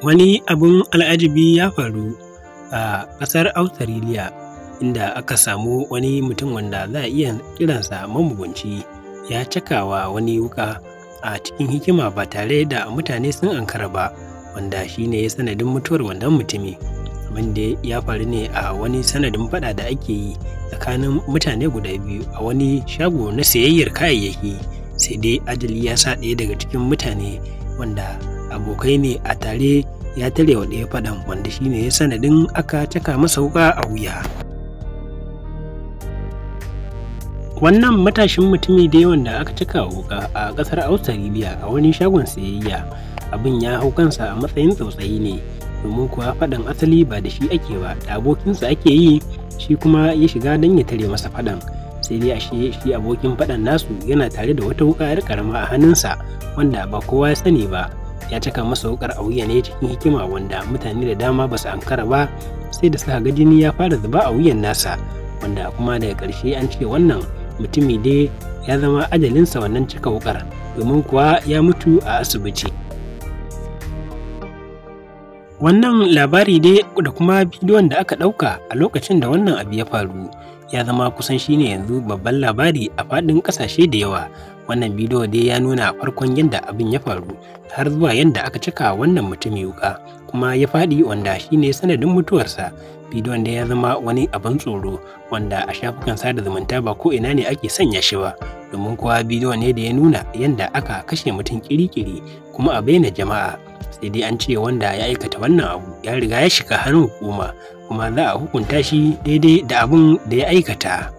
Wani abun al'ajabi ya faru a ƙasar Australiya, inda aka samu wani mutum wanda za a iya kiransa mamugunci ya cakawa wani wuƙa a cikin hikima ba tare da mutane sun ankara ba, wanda shi ne sanadin mutuwar wannan mutumi. Abin da ya faru ne a wani sanadin faɗa da ake yi tsakanin mutane guda biyu a wani shago na sayayyar kayayyaki, sai dai ajali ya sa ɗaya daga cikin mutane wanda abokai ne a tare ya tare wa ɗaya faɗan, wanda shi ne sanadin aka caka masa wuƙa a wuya. Wannan matashin mutumi dai wanda aka caka wuƙa a ƙasar Australiya a wani shagon sayayya, abin ya hau kansa a matsayin tsautsayi ne, domin kuwa faɗan asali ba da shi ake ba, da abokinsa ake yi, shi kuma ya shiga don ya tare masa faɗan. Sai dai ashe shi abokin faɗan nasu yana tare da wata wuƙa 'yar ƙarama a hannunsa wanda ba kowa ya sani ba. Ya caka masa wuƙar a wuya ne cikin hikima wanda mutane da dama ba su ankara ba sai da suka ga jini ya fara zuba a wuyan nasa, wanda kuma daga ƙarshe an ce wannan mutumi dai ya zama ajalinsa wannan cika wuƙar, domin kuwa ya mutu a asibiti. Wannan labari dai da kuma bidiyon da aka ɗauka a lokacin da wannan abu ya faru ya zama kusan shine yanzu babban labari a faɗin ƙasashe da yawa. Wannan bidiyo dai ya nuna farkon yadda abin ya faru har zuwa yadda aka cika wannan mutumi wuƙa kuma ya faɗi, wanda shine sanadin mutuwarsa. Bidiyon dai ya zama wani abin tsoro wanda a shafukan sada zumunta ba ko ina ne ake sanya shi ba, domin kuwa bidiyo ne da ya nuna yadda aka kashe mutum ƙiri-ƙiri kuma a bayyana jama'a. Sai dai an ce wanda ya aikata wannan abu ya riga ya shiga hannun hukuma kuma za a hukunta shi daidai da abin da ya aikata.